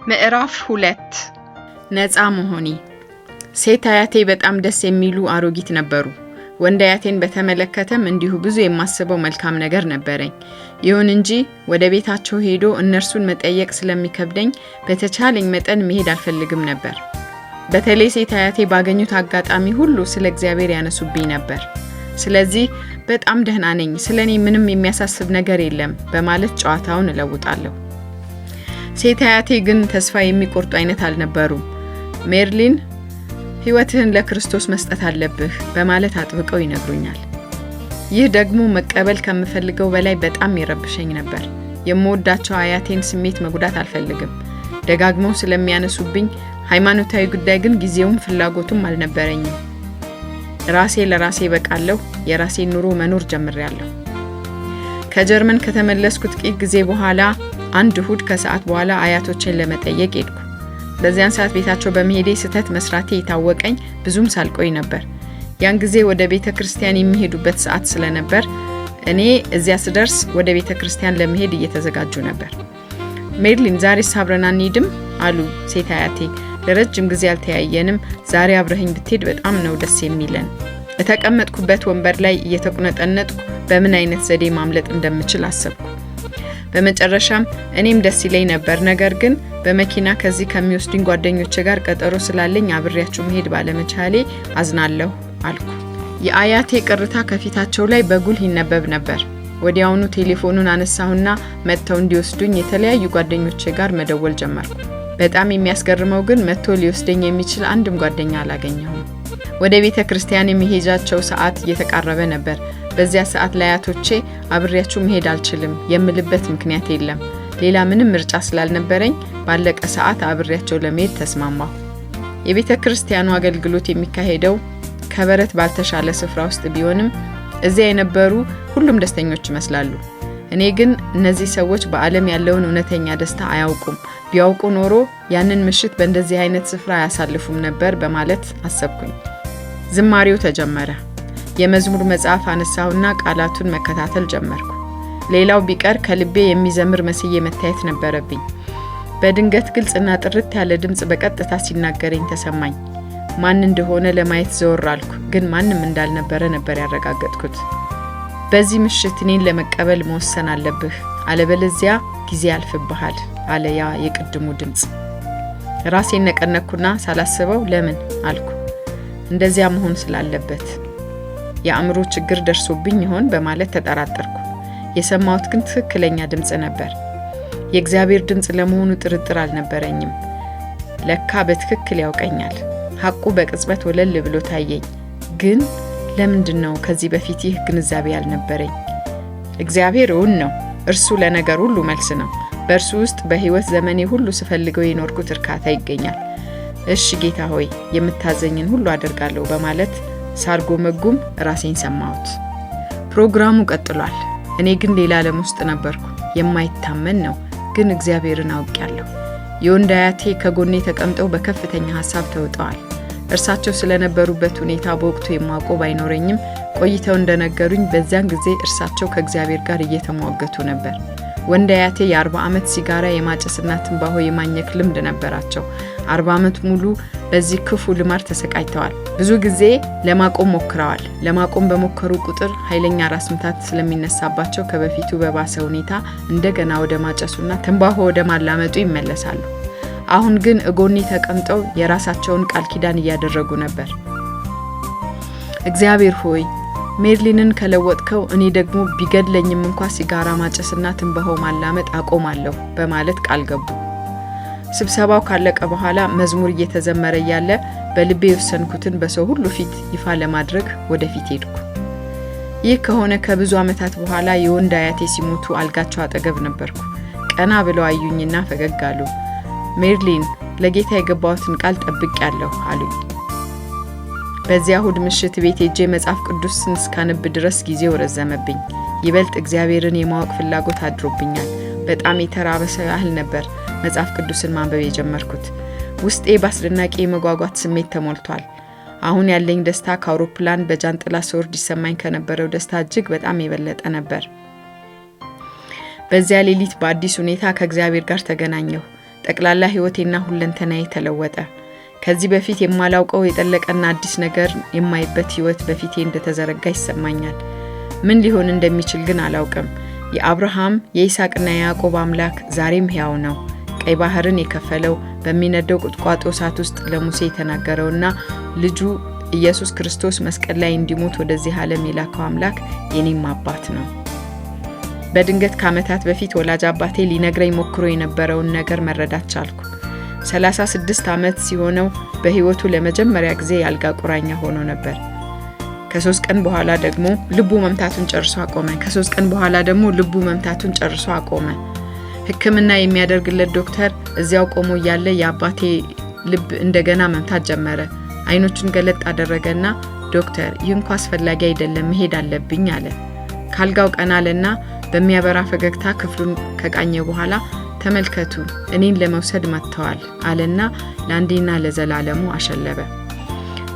ምዕራፍ 2። ነፃ መሆኔ። ሴት አያቴ በጣም ደስ የሚሉ አሮጊት ነበሩ። ወንድ አያቴን በተመለከተም እንዲሁ ብዙ የማስበው መልካም ነገር ነበረኝ። ይሁን እንጂ ወደ ቤታቸው ሄዶ እነርሱን መጠየቅ ስለሚከብደኝ በተቻለኝ መጠን መሄድ አልፈልግም ነበር። በተለይ ሴት አያቴ ባገኙት አጋጣሚ ሁሉ ስለ እግዚአብሔር ያነሱብኝ ነበር። ስለዚህ በጣም ደህና ነኝ፣ ስለ እኔ ምንም የሚያሳስብ ነገር የለም በማለት ጨዋታውን እለውጣለሁ። ሴት አያቴ ግን ተስፋ የሚቆርጡ አይነት አልነበሩም። "ሜርሊን፣ ሕይወትህን ለክርስቶስ መስጠት አለብህ" በማለት አጥብቀው ይነግሩኛል። ይህ ደግሞ መቀበል ከምፈልገው በላይ በጣም ይረብሸኝ ነበር። የምወዳቸው አያቴን ስሜት መጉዳት አልፈልግም። ደጋግመው ስለሚያነሱብኝ ሃይማኖታዊ ጉዳይ ግን ጊዜውም ፍላጎቱም አልነበረኝም። ራሴ ለራሴ በቃለሁ። የራሴን ኑሮ መኖር ጀምሬያለሁ። ከጀርመን ከተመለስኩ ጥቂት ጊዜ በኋላ አንድ እሁድ ከሰዓት በኋላ አያቶቼን ለመጠየቅ ሄድኩ። በዚያን ሰዓት ቤታቸው በመሄዴ ስህተት መስራቴ የታወቀኝ ብዙም ሳልቆይ ነበር። ያን ጊዜ ወደ ቤተ ክርስቲያን የሚሄዱበት ሰዓት ስለነበር እኔ እዚያ ስደርስ ወደ ቤተ ክርስቲያን ለመሄድ እየተዘጋጁ ነበር። "ሜርሊን፣ ዛሬስ አብረን አንሄድም?" አሉ ሴት አያቴ። "ለረጅም ጊዜ አልተያየንም። ዛሬ አብረኸኝ ብትሄድ በጣም ነው ደስ የሚለን።" በተቀመጥኩበት ወንበር ላይ እየተቁነጠነጥኩ በምን አይነት ዘዴ ማምለጥ እንደምችል አሰብኩ። በመጨረሻም "እኔም ደስ ይለኝ ነበር፣ ነገር ግን በመኪና ከዚህ ከሚወስዱኝ ጓደኞቼ ጋር ቀጠሮ ስላለኝ አብሬያችሁ መሄድ ባለመቻሌ አዝናለሁ" አልኩ። የአያቴ ቅርታ ከፊታቸው ላይ በጉልህ ይነበብ ነበር። ወዲያውኑ ቴሌፎኑን አነሳሁና መጥተው እንዲወስዱኝ የተለያዩ ጓደኞቼ ጋር መደወል ጀመርኩ። በጣም የሚያስገርመው ግን መጥቶ ሊወስደኝ የሚችል አንድም ጓደኛ አላገኘሁም። ወደ ቤተ ክርስቲያን የሚሄጃቸው ሰዓት እየተቃረበ ነበር። በዚያ ሰዓት ለአያቶቼ አብሬያችሁ መሄድ አልችልም የምልበት ምክንያት የለም። ሌላ ምንም ምርጫ ስላልነበረኝ ባለቀ ሰዓት አብሬያቸው ለመሄድ ተስማማሁ። የቤተ ክርስቲያኑ አገልግሎት የሚካሄደው ከበረት ባልተሻለ ስፍራ ውስጥ ቢሆንም እዚያ የነበሩ ሁሉም ደስተኞች ይመስላሉ። እኔ ግን እነዚህ ሰዎች በዓለም ያለውን እውነተኛ ደስታ አያውቁም፣ ቢያውቁ ኖሮ ያንን ምሽት በእንደዚህ አይነት ስፍራ አያሳልፉም ነበር በማለት አሰብኩኝ። ዝማሬው ተጀመረ። የመዝሙር መጽሐፍ አነሳሁና ቃላቱን መከታተል ጀመርኩ። ሌላው ቢቀር ከልቤ የሚዘምር መስዬ መታየት ነበረብኝ። በድንገት ግልጽና ጥርት ያለ ድምፅ በቀጥታ ሲናገረኝ ተሰማኝ። ማን እንደሆነ ለማየት ዘወር አልኩ፣ ግን ማንም እንዳልነበረ ነበር ያረጋገጥኩት። "በዚህ ምሽት እኔን ለመቀበል መወሰን አለብህ፣ አለበለዚያ ጊዜ ያልፍብሃል" አለ ያ የቅድሙ ድምፅ። ራሴን ነቀነቅኩና ሳላስበው "ለምን?" አልኩ። እንደዚያ መሆን ስላለበት። የአእምሮ ችግር ደርሶብኝ ይሆን በማለት ተጠራጠርኩ። የሰማሁት ግን ትክክለኛ ድምፅ ነበር። የእግዚአብሔር ድምፅ ለመሆኑ ጥርጥር አልነበረኝም። ለካ በትክክል ያውቀኛል። ሐቁ በቅጽበት ወለል ብሎ ታየኝ። ግን ለምንድን ነው ከዚህ በፊት ይህ ግንዛቤ ያልነበረኝ? እግዚአብሔር እውን ነው። እርሱ ለነገር ሁሉ መልስ ነው። በእርሱ ውስጥ በሕይወት ዘመኔ ሁሉ ስፈልገው የኖርኩት እርካታ ይገኛል። "እሺ ጌታ ሆይ፣ የምታዘኝን ሁሉ አደርጋለሁ" በማለት ሳርጎመጉም ራሴን ሰማሁት። ፕሮግራሙ ቀጥሏል። እኔ ግን ሌላ ዓለም ውስጥ ነበርኩ። የማይታመን ነው፣ ግን እግዚአብሔርን አውቄያለሁ። የወንድ አያቴ ከጎኔ ተቀምጠው በከፍተኛ ሀሳብ ተውጠዋል። እርሳቸው ስለነበሩበት ሁኔታ በወቅቱ የማውቀው ባይኖረኝም ቆይተው እንደነገሩኝ በዚያን ጊዜ እርሳቸው ከእግዚአብሔር ጋር እየተሟገቱ ነበር። ወንድ አያቴ የ40 ዓመት ሲጋራ የማጨስና ትንባሆ የማኘክ ልምድ ነበራቸው። 40 ዓመት ሙሉ በዚህ ክፉ ልማድ ተሰቃይተዋል። ብዙ ጊዜ ለማቆም ሞክረዋል። ለማቆም በሞከሩ ቁጥር ኃይለኛ ራስ ምታት ስለሚነሳባቸው ከበፊቱ በባሰ ሁኔታ እንደገና ወደ ማጨሱና ትንባሆ ወደ ማላመጡ ይመለሳሉ። አሁን ግን እጎኔ ተቀምጠው የራሳቸውን ቃል ኪዳን እያደረጉ ነበር። "እግዚአብሔር ሆይ፣ ሜርሊንን ከለወጥከው እኔ ደግሞ ቢገድለኝም እንኳ ሲጋራ ማጨስና ትንባሆ ማላመጥ አቆማለሁ" በማለት ቃል ገቡ። ስብሰባው ካለቀ በኋላ መዝሙር እየተዘመረ እያለ በልቤ የወሰንኩትን በሰው ሁሉ ፊት ይፋ ለማድረግ ወደፊት ሄድኩ። ይህ ከሆነ ከብዙ ዓመታት በኋላ የወንድ አያቴ ሲሞቱ አልጋቸው አጠገብ ነበርኩ። ቀና ብለው አዩኝና ፈገግ አሉ። "ሜርሊን፣ ለጌታ የገባሁትን ቃል ጠብቄያለሁ" አሉኝ። በዚያ እሁድ ምሽት ቤት ሄጄ መጽሐፍ ቅዱስን እስካነብ ድረስ ጊዜው ረዘመብኝ። ይበልጥ እግዚአብሔርን የማወቅ ፍላጎት አድሮብኛል። በጣም የተራበ ሰው ያህል ነበር መጽሐፍ ቅዱስን ማንበብ የጀመርኩት። ውስጤ በአስደናቂ የመጓጓት ስሜት ተሞልቷል። አሁን ያለኝ ደስታ ከአውሮፕላን በጃንጥላ ስወርድ ይሰማኝ ከነበረው ደስታ እጅግ በጣም የበለጠ ነበር። በዚያ ሌሊት በአዲስ ሁኔታ ከእግዚአብሔር ጋር ተገናኘሁ። ጠቅላላ ሕይወቴና ሁለንተናዬ ተለወጠ። ከዚህ በፊት የማላውቀው የጠለቀና አዲስ ነገር የማይበት ሕይወት በፊቴ እንደተዘረጋ ይሰማኛል። ምን ሊሆን እንደሚችል ግን አላውቅም። የአብርሃም የይስሐቅና የያዕቆብ አምላክ ዛሬም ሕያው ነው። ቀይ ባህርን የከፈለው፣ በሚነደው ቁጥቋጦ እሳት ውስጥ ለሙሴ የተናገረውና ልጁ ኢየሱስ ክርስቶስ መስቀል ላይ እንዲሞት ወደዚህ ዓለም የላከው አምላክ የኔም አባት ነው። በድንገት ከዓመታት በፊት ወላጅ አባቴ ሊነግረኝ ሞክሮ የነበረውን ነገር መረዳት ቻልኩ። 36 ዓመት ሲሆነው በሕይወቱ ለመጀመሪያ ጊዜ የአልጋ ቁራኛ ሆኖ ነበር። ከ3 ቀን በኋላ ደግሞ ልቡ መምታቱን ጨርሶ አቆመ። ከ3 ቀን በኋላ ደግሞ ልቡ መምታቱን ጨርሶ አቆመ። ሕክምና የሚያደርግለት ዶክተር እዚያው ቆሞ እያለ የአባቴ ልብ እንደገና መምታት ጀመረ። አይኖቹን ገለጥ አደረገና "ዶክተር፣ ይህ እንኳ አስፈላጊ አይደለም፣ መሄድ አለብኝ" አለ። ካልጋው ቀና አለና በሚያበራ ፈገግታ ክፍሉን ከቃኘ በኋላ "ተመልከቱ፣ እኔን ለመውሰድ መጥተዋል" አለና ለአንዴና ለዘላለሙ አሸለበ።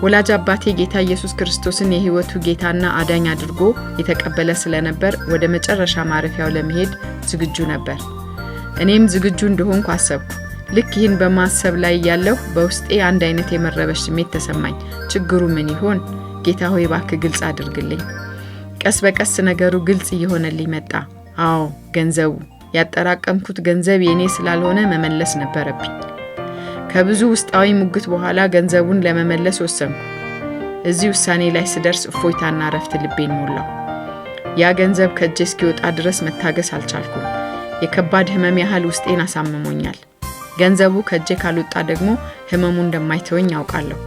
ወላጅ አባቴ ጌታ ኢየሱስ ክርስቶስን የሕይወቱ ጌታና አዳኝ አድርጎ የተቀበለ ስለነበር ወደ መጨረሻ ማረፊያው ለመሄድ ዝግጁ ነበር። እኔም ዝግጁ እንደሆንኩ አሰብኩ። ልክ ይህን በማሰብ ላይ ያለሁ በውስጤ አንድ አይነት የመረበሽ ስሜት ተሰማኝ። ችግሩ ምን ይሆን? ጌታ ሆይ፣ እባክህ ግልጽ አድርግልኝ። ቀስ በቀስ ነገሩ ግልጽ እየሆነልኝ መጣ። አዎ፣ ገንዘቡ፣ ያጠራቀምኩት ገንዘብ የኔ ስላልሆነ መመለስ ነበረብኝ። ከብዙ ውስጣዊ ሙግት በኋላ ገንዘቡን ለመመለስ ወሰንኩ። እዚህ ውሳኔ ላይ ስደርስ እፎይታና እረፍት ልቤን ሞላው። ያ ገንዘብ ከእጄ እስኪወጣ ድረስ መታገስ አልቻልኩም። የከባድ ህመም ያህል ውስጤን አሳምሞኛል። ገንዘቡ ከእጄ ካልወጣ ደግሞ ህመሙ እንደማይተወኝ ያውቃለሁ።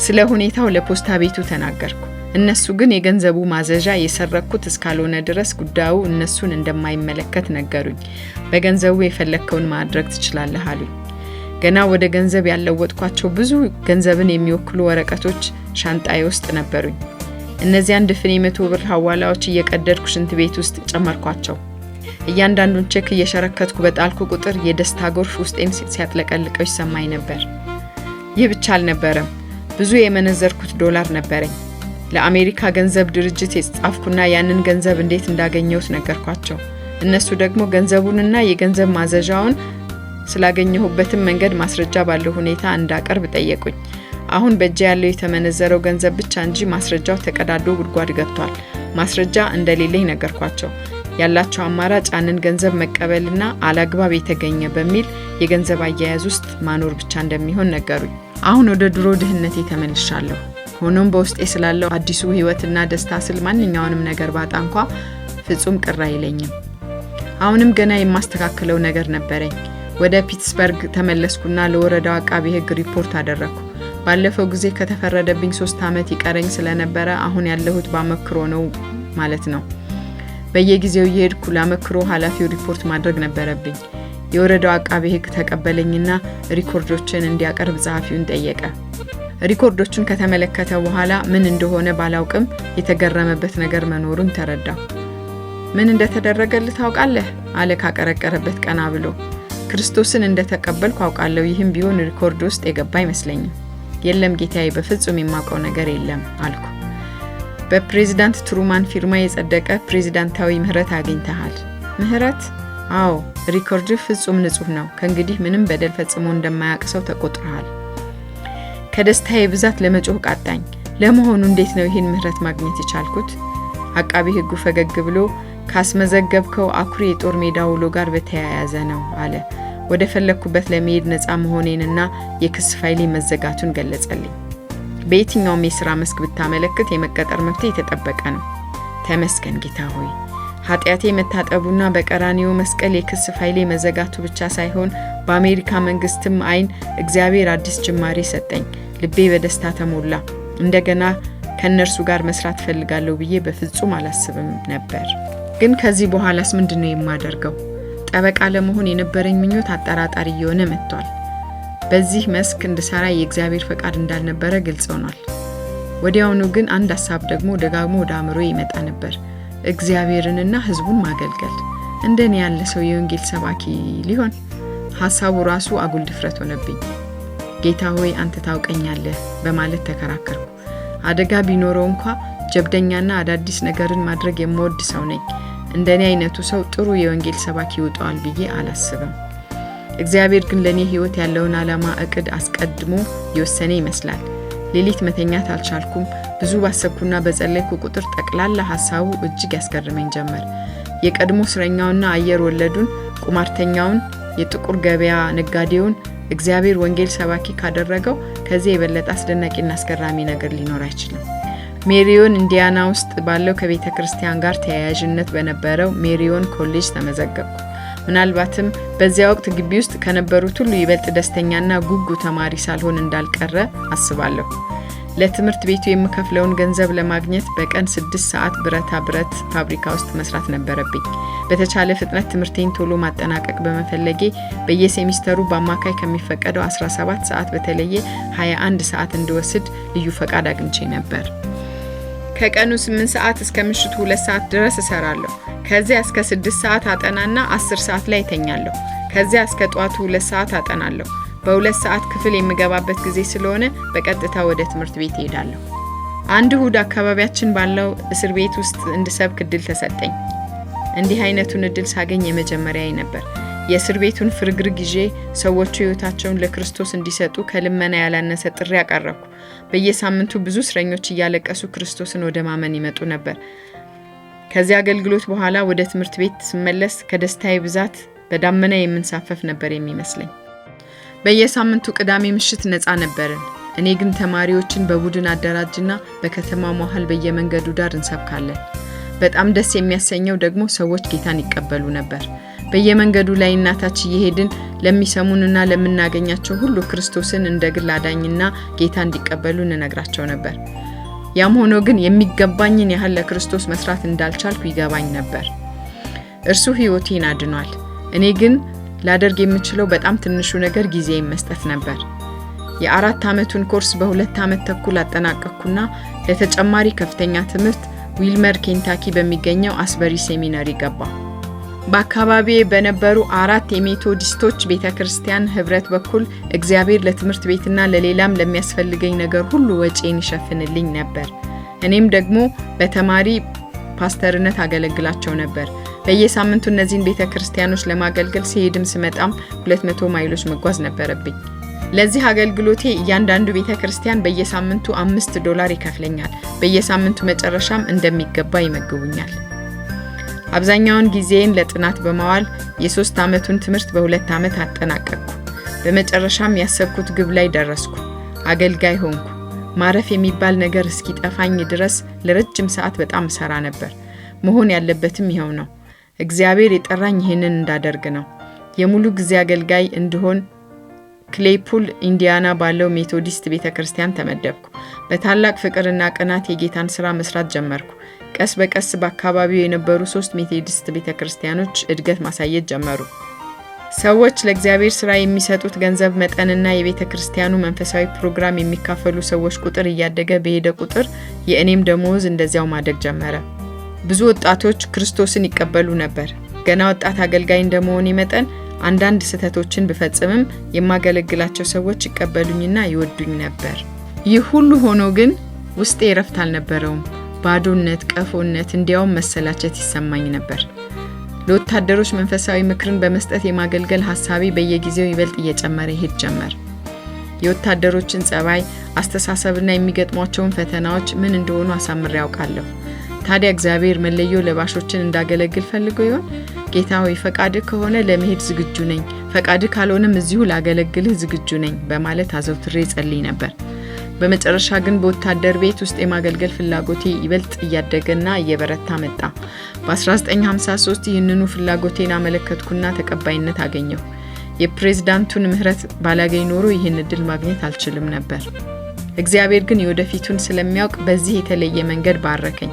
ስለ ሁኔታው ለፖስታ ቤቱ ተናገርኩ። እነሱ ግን የገንዘቡ ማዘዣ የሰረኩት እስካልሆነ ድረስ ጉዳዩ እነሱን እንደማይመለከት ነገሩኝ። በገንዘቡ የፈለግከውን ማድረግ ትችላለህ አሉኝ። ገና ወደ ገንዘብ ያለወጥኳቸው ብዙ ገንዘብን የሚወክሉ ወረቀቶች ሻንጣዬ ውስጥ ነበሩኝ። እነዚያን ድፍን የ100 ብር ሐዋላዎች እየቀደድኩ ሽንት ቤት ውስጥ ጨመርኳቸው። እያንዳንዱን ቼክ እየሸረከትኩ በጣልኩ ቁጥር የደስታ ጎርፍ ውስጤን ሲያጥለቀልቀው ይሰማኝ ነበር። ይህ ብቻ አልነበረም። ብዙ የመነዘርኩት ዶላር ነበረኝ። ለአሜሪካ ገንዘብ ድርጅት የጻፍኩና ያንን ገንዘብ እንዴት እንዳገኘሁት ነገርኳቸው። እነሱ ደግሞ ገንዘቡንና የገንዘብ ማዘዣውን ስላገኘሁበትም መንገድ ማስረጃ ባለው ሁኔታ እንዳቀርብ ጠየቁኝ። አሁን በእጄ ያለው የተመነዘረው ገንዘብ ብቻ እንጂ ማስረጃው ተቀዳዶ ጉድጓድ ገብቷል። ማስረጃ እንደሌለኝ ነገርኳቸው። ያላቸው አማራጭ ያንን ገንዘብ መቀበልና አላግባብ የተገኘ በሚል የገንዘብ አያያዝ ውስጥ ማኖር ብቻ እንደሚሆን ነገሩኝ። አሁን ወደ ድሮ ድህነቴ ተመልሻለሁ። ሆኖም በውስጤ ስላለው አዲሱ ሕይወትና ደስታ ስል ማንኛውንም ነገር ባጣ እንኳ ፍጹም ቅር አይለኝም። አሁንም ገና የማስተካክለው ነገር ነበረኝ። ወደ ፒትስበርግ ተመለስኩና ለወረዳው አቃቢ ሕግ ሪፖርት አደረግኩ። ባለፈው ጊዜ ከተፈረደብኝ 3 ዓመት ይቀረኝ ስለነበረ አሁን ያለሁት ባመክሮ ነው ማለት ነው። በየጊዜው እየሄድኩ ለአመክሮ ኃላፊው ሪፖርት ማድረግ ነበረብኝ። የወረዳው አቃቢ ሕግ ተቀበለኝና ሪኮርዶችን እንዲያቀርብ ጸሐፊውን ጠየቀ። ሪኮርዶቹን ከተመለከተ በኋላ ምን እንደሆነ ባላውቅም የተገረመበት ነገር መኖሩን ተረዳሁ። "ምን እንደተደረገልህ ታውቃለህ?" አለ ካቀረቀረበት ቀና ብሎ። ክርስቶስን እንደተቀበልኩ አውቃለሁ። ይህም ቢሆን ሪኮርድ ውስጥ የገባ አይመስለኝም። "የለም ጌታዬ፣ በፍጹም የማውቀው ነገር የለም" አልኩ። "በፕሬዚዳንት ትሩማን ፊርማ የጸደቀ ፕሬዚዳንታዊ ምህረት አግኝተሃል።" "ምህረት?" "አዎ፣ ሪኮርድህ ፍጹም ንጹህ ነው። ከእንግዲህ ምንም በደል ፈጽሞ እንደማያውቅ ሰው ተቆጥረሃል።" ከደስታዬ ብዛት ለመጮህ ቃጣኝ። ለመሆኑ እንዴት ነው ይህን ምህረት ማግኘት የቻልኩት? አቃቢ ሕጉ ፈገግ ብሎ "ካስመዘገብከው አኩሪ የጦር ሜዳ ውሎ ጋር በተያያዘ ነው" አለ። ወደ ፈለግኩበት ለመሄድ ነፃ መሆኔንና የክስ ፋይሌ መዘጋቱን ገለጸልኝ። በየትኛውም የሥራ መስክ ብታመለክት የመቀጠር መብት የተጠበቀ ነው። ተመስገን ጌታ ሆይ። ኃጢአቴ መታጠቡና በቀራኒዮ መስቀል የክስ ፋይሌ መዘጋቱ ብቻ ሳይሆን በአሜሪካ መንግስትም አይን እግዚአብሔር አዲስ ጅማሬ ሰጠኝ። ልቤ በደስታ ተሞላ። እንደገና ከእነርሱ ጋር መስራት እፈልጋለሁ ብዬ በፍጹም አላስብም ነበር። ግን ከዚህ በኋላስ ምንድን ነው የማደርገው? ጠበቃ ለመሆን የነበረኝ ምኞት አጠራጣሪ እየሆነ መጥቷል። በዚህ መስክ እንድሰራ የእግዚአብሔር ፈቃድ እንዳልነበረ ግልጽ ሆኗል። ወዲያውኑ ግን አንድ ሀሳብ ደግሞ ደጋግሞ ወደ አእምሮ ይመጣ ነበር። እግዚአብሔርንና ሕዝቡን ማገልገል። እንደኔ ያለ ሰው የወንጌል ሰባኪ ሊሆን? ሀሳቡ ራሱ አጉል ድፍረት ሆነብኝ። "ጌታ ሆይ፣ አንተ ታውቀኛለህ" በማለት ተከራከርኩ። አደጋ ቢኖረው እንኳ ጀብደኛና አዳዲስ ነገርን ማድረግ የምወድ ሰው ነኝ። እንደኔ አይነቱ ሰው ጥሩ የወንጌል ሰባኪ ይወጣዋል ብዬ አላስብም። እግዚአብሔር ግን ለእኔ ሕይወት ያለውን ዓላማ እቅድ አስቀድሞ የወሰነ ይመስላል። ሌሊት መተኛት አልቻልኩም። ብዙ ባሰብኩና በጸለይኩ ቁጥር ጠቅላላ ሀሳቡ እጅግ ያስገርመኝ ጀመር። የቀድሞ እስረኛውና አየር ወለዱን፣ ቁማርተኛውን፣ የጥቁር ገበያ ነጋዴውን እግዚአብሔር ወንጌል ሰባኪ ካደረገው ከዚህ የበለጠ አስደናቂና አስገራሚ ነገር ሊኖር አይችልም። ሜሪዮን ኢንዲያና ውስጥ ባለው ከቤተ ክርስቲያን ጋር ተያያዥነት በነበረው ሜሪዮን ኮሌጅ ተመዘገብኩ። ምናልባትም በዚያ ወቅት ግቢ ውስጥ ከነበሩት ሁሉ ይበልጥ ደስተኛና ጉጉ ተማሪ ሳልሆን እንዳልቀረ አስባለሁ። ለትምህርት ቤቱ የምከፍለውን ገንዘብ ለማግኘት በቀን 6 ሰዓት ብረታ ብረት ፋብሪካ ውስጥ መስራት ነበረብኝ። በተቻለ ፍጥነት ትምህርቴን ቶሎ ማጠናቀቅ በመፈለጌ በየሴሚስተሩ በአማካይ ከሚፈቀደው 17 ሰዓት በተለየ 21 ሰዓት እንድወስድ ልዩ ፈቃድ አግኝቼ ነበር። ከቀኑ 8 ሰዓት እስከ ምሽቱ 2 ሰዓት ድረስ እሰራለሁ። ከዚያ እስከ 6 ሰዓት አጠናና 10 ሰዓት ላይ እተኛለሁ። ከዚያ እስከ ጠዋቱ 2 ሰዓት አጠናለሁ። በ2 ሰዓት ክፍል የምገባበት ጊዜ ስለሆነ በቀጥታ ወደ ትምህርት ቤት እሄዳለሁ። አንድ እሁድ አካባቢያችን ባለው እስር ቤት ውስጥ እንድሰብክ እድል ተሰጠኝ። እንዲህ አይነቱን እድል ሳገኝ የመጀመሪያዬ ነበር። የእስር ቤቱን ፍርግርግ ይዤ ሰዎቹ ሕይወታቸውን ለክርስቶስ እንዲሰጡ ከልመና ያላነሰ ጥሪ አቀረብኩ። በየሳምንቱ ብዙ እስረኞች እያለቀሱ ክርስቶስን ወደ ማመን ይመጡ ነበር። ከዚያ አገልግሎት በኋላ ወደ ትምህርት ቤት ስመለስ ከደስታዬ ብዛት በዳመና የምንሳፈፍ ነበር የሚመስለኝ። በየሳምንቱ ቅዳሜ ምሽት ነፃ ነበርን። እኔ ግን ተማሪዎችን በቡድን አደራጅና በከተማው መሀል በየመንገዱ ዳር እንሰብካለን። በጣም ደስ የሚያሰኘው ደግሞ ሰዎች ጌታን ይቀበሉ ነበር። በየመንገዱ ላይ እናታች እየሄድን ለሚሰሙንና ለምናገኛቸው ሁሉ ክርስቶስን እንደ ግል አዳኝና ጌታ እንዲቀበሉ እንነግራቸው ነበር። ያም ሆኖ ግን የሚገባኝን ያህል ለክርስቶስ መስራት እንዳልቻልኩ ይገባኝ ነበር። እርሱ ሕይወቴን አድኗል። እኔ ግን ላደርግ የምችለው በጣም ትንሹ ነገር ጊዜዬን መስጠት ነበር። የ4 ዓመቱን ኮርስ በ2 ዓመት ተኩል አጠናቀቅኩና ለተጨማሪ ከፍተኛ ትምህርት ዊልመር ኬንታኪ በሚገኘው አስበሪ ሴሚነሪ ገባሁ። በአካባቢዬ በነበሩ አራት የሜቶዲስቶች ቤተ ክርስቲያን ህብረት በኩል እግዚአብሔር ለትምህርት ቤትና ለሌላም ለሚያስፈልገኝ ነገር ሁሉ ወጪን ይሸፍንልኝ ነበር። እኔም ደግሞ በተማሪ ፓስተርነት አገለግላቸው ነበር። በየሳምንቱ እነዚህን ቤተ ክርስቲያኖች ለማገልገል ስሄድም ስመጣም 200 ማይሎች መጓዝ ነበረብኝ። ለዚህ አገልግሎቴ እያንዳንዱ ቤተ ክርስቲያን በየሳምንቱ $5 ይከፍለኛል። በየሳምንቱ መጨረሻም እንደሚገባ ይመግቡኛል። አብዛኛውን ጊዜዬን ለጥናት በማዋል የ3 ዓመቱን ትምህርት በ2 ዓመት አጠናቀቅኩ። በመጨረሻም ያሰብኩት ግብ ላይ ደረስኩ። አገልጋይ ሆንኩ። ማረፍ የሚባል ነገር እስኪጠፋኝ ድረስ ለረጅም ሰዓት በጣም እሰራ ነበር። መሆን ያለበትም ይኸው ነው። እግዚአብሔር የጠራኝ ይህንን እንዳደርግ ነው። የሙሉ ጊዜ አገልጋይ እንድሆን ክሌይፑል ኢንዲያና ባለው ሜቶዲስት ቤተ ክርስቲያን ተመደብኩ። በታላቅ ፍቅርና ቅናት የጌታን ስራ መስራት ጀመርኩ። ቀስ በቀስ በአካባቢው የነበሩ ሶስት ሜቶዲስት ቤተ ክርስቲያኖች እድገት ማሳየት ጀመሩ። ሰዎች ለእግዚአብሔር ስራ የሚሰጡት ገንዘብ መጠንና የቤተ ክርስቲያኑ መንፈሳዊ ፕሮግራም የሚካፈሉ ሰዎች ቁጥር እያደገ በሄደ ቁጥር የእኔም ደሞዝ እንደዚያው ማደግ ጀመረ። ብዙ ወጣቶች ክርስቶስን ይቀበሉ ነበር። ገና ወጣት አገልጋይ እንደመሆኔ መጠን አንዳንድ ስህተቶችን ብፈጽምም የማገለግላቸው ሰዎች ይቀበሉኝና ይወዱኝ ነበር። ይህ ሁሉ ሆኖ ግን ውስጤ እረፍት አልነበረውም። ባዶነት፣ ቀፎነት፣ እንዲያውም መሰላቸት ይሰማኝ ነበር። ለወታደሮች መንፈሳዊ ምክርን በመስጠት የማገልገል ሀሳቤ በየጊዜው ይበልጥ እየጨመረ ይሄድ ጀመር። የወታደሮችን ጸባይ፣ አስተሳሰብና የሚገጥሟቸውን ፈተናዎች ምን እንደሆኑ አሳምሬ ያውቃለሁ። ታዲያ እግዚአብሔር መለዮ ለባሾችን እንዳገለግል ፈልጎ ይሆን? ጌታ ሆይ፣ ፈቃድህ ከሆነ ለመሄድ ዝግጁ ነኝ፣ ፈቃድህ ካልሆነም እዚሁ ላገለግልህ ዝግጁ ነኝ በማለት አዘውትሬ ጸልይ ነበር። በመጨረሻ ግን በወታደር ቤት ውስጥ የማገልገል ፍላጎቴ ይበልጥ እያደገና እየበረታ መጣ። በ1953 ይህንኑ ፍላጎቴን አመለከትኩና ተቀባይነት አገኘሁ። የፕሬዝዳንቱን ምህረት ባላገኝ ኖሮ ይህን እድል ማግኘት አልችልም ነበር። እግዚአብሔር ግን የወደፊቱን ስለሚያውቅ በዚህ የተለየ መንገድ ባረከኝ።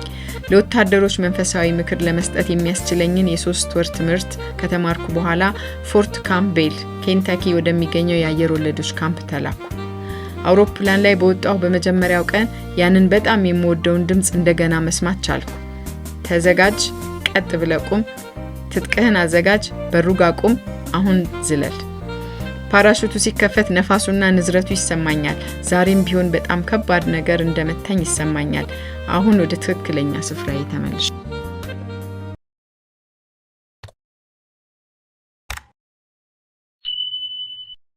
ለወታደሮች መንፈሳዊ ምክር ለመስጠት የሚያስችለኝን የ3 ወር ትምህርት ከተማርኩ በኋላ ፎርት ካምቤል ኬንታኪ ወደሚገኘው የአየር ወለዶች ካምፕ ተላኩ። አውሮፕላን ላይ በወጣሁ በመጀመሪያው ቀን ያንን በጣም የምወደውን ድምፅ እንደገና መስማት ቻልኩ። ተዘጋጅ፣ ቀጥ ብለህ ቁም፣ ትጥቅህን አዘጋጅ፣ በሩ ጋ ቁም፣ አሁን ዝለል። ፓራሹቱ ሲከፈት ነፋሱና ንዝረቱ ይሰማኛል። ዛሬም ቢሆን በጣም ከባድ ነገር እንደመታኝ ይሰማኛል። አሁን ወደ ትክክለኛ ስፍራዬ ተመልሻለሁ።